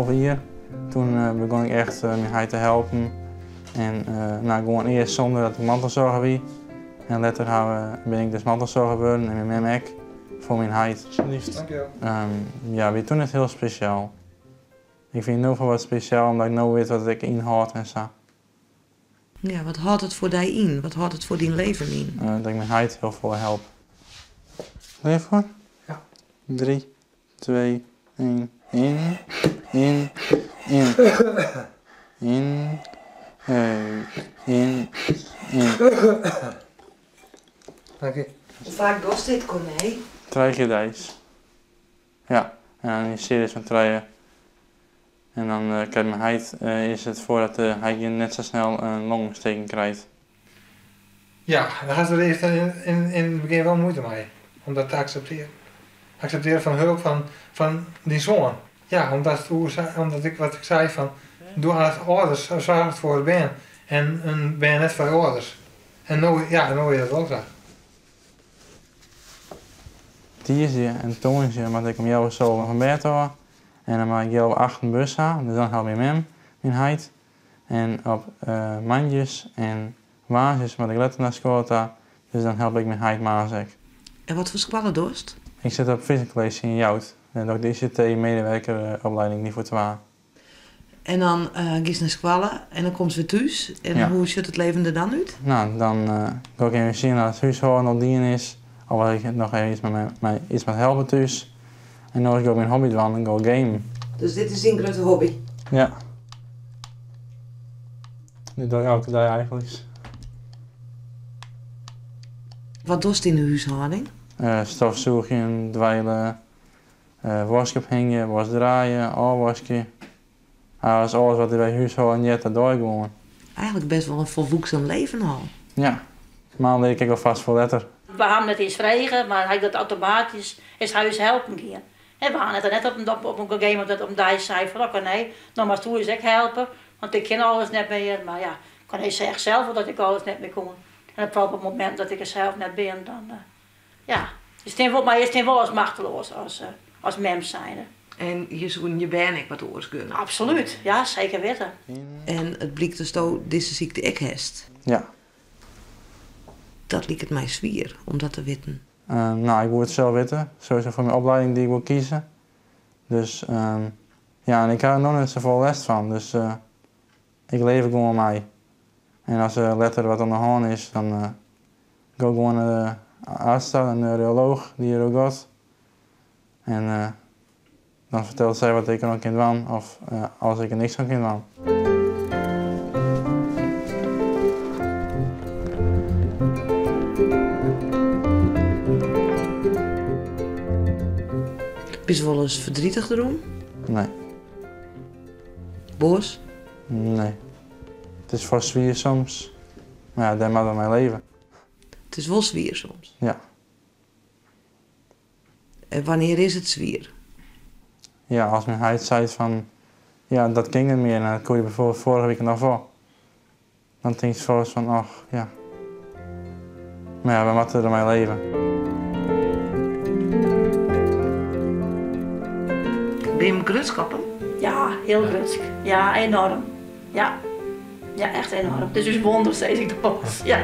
11 jier. Toen begûn ik echt myn heit te helpen. En no, gewoan earst sûnder dat ik mantelsoarger wie. En letter bin ik dus mantelsoarger wurden en myn mem ek, foar myn heit. Ja, wie toen net hiel spesjaal. Ik fyn it no wol wat spesjaal omdat ik no wit wat it ek ynhâldt en sa. Ja, wat hâldt it foar dy yn? Wat hâldt it foar dyn leven yn? Dat ik myn heit hiel folle help. Klear foar? Ja. 3, 2, 1. Yn, yn, yn. Yn, út, yn, yn. Dank je. Hoe faak dochst dit, Corné? Trije kear deis. Ja, en dan yn searjes fan trije. En dan krijt myn heit is it foardat hy gjin net sa snel in longontsteking krijt. Ja, dêr hast der earst yn it begjin wol muoite mei, om dat te akseptearjen. Akseptearjen fan hulp fan dyn soan. Ja, omdat, omdat ik wat ik sei fan, do as âlders soargest foar it bern en in bern net foar âlders. En no, ja, no is dat wol sa. Tiisdei en tongersdei moat ik om healwei sânen fan bêd ôf. En dan moat ik healwei achten bus ha, dus dan helpt myn mem myn heit. En op moandeis en woansdeis moat ik letter nei skoalle ta, dus dan help ik myn heit moarns ek. En wat foar skoalle dochst? Ik sit op Friesland College yn Ljouwert en doch ik de ICT-medewerkeropleiding niveau twa. En dan giest nei skoalle en dan komst wer thús. En Ja. hoe sjocht it leven der dan út? No, dan gean ik even sjen oft it húshâlden al dien is. Of as ik noch even iets moat helpe thús. En dan gean ik myn hobby dwaan, dan gean ik gamen. Dus dit is dyn grutte hobby? Ja. Dit doch ik elke dei eigentlik. Wat dochst yn de húshâlding? Stofsûgjen, dweile, wask ophingje, wask draaie, ôfwaskje. Alles wat der by húshâlden heart, dat doch ik gewoan. Eigentlik best wol in folwoeksen leven al. Ja. Mar lear ik ek alfêst foar letter. We ha him net iens frege, mar hy docht automatysk is hy ús helpen gien. En we ha it net op in gegeven momint op in dei sei fan oké nee, no moatst ús ek helpe, want ik kin alles net mear. Mar ja, Corné seach sels wol dat ik alles net mear koe. En foaral op it momint dat ik der sels net bin, dan ja, je stean wol, mar je stean wol as machteloas as mem zijnde. En je soenen je bern ek wat oars gunne? Absolút, ja, seker witte. En it blykt datsto dizze sykte ek hast? Ja. Dat liket my swier om dat te witten. No, ik woe it sels witte. Sowieso foar myn opleiding dy't ik wol kieze. Dus ja, en ik ha der noch net safolle lêst fan, dus ik leef der gewoan mei. En as der letter wat oan de hân is, dan gean ik gewoan nei de arts ta, de neurolooch, dy hjir ook hat. En dan fertelt sy wat ik deroan kin dwaan of as ik der niks oan kin dwaan. Bist wolris verdrietig derom? Nee. Boas? Nee. It is foar swier soms, mar ja, dêr moatte we mei leve. It is wol swier soms? Ja. En wannear is it swier? Ja, as myn heit seit fan, ja, dat kin net mear, en dat koe je bijvoorbeeld foarige wike noch wol. Dan tinkst foars fan, och, ja. Mar ja, we moatte dermei leve. Binne jim grutsk op him? Ja, hiel grutsk. Ja, enorm. Ja. Ja, echt enorm. It is ús wûnder, sis ik dochs. Ja.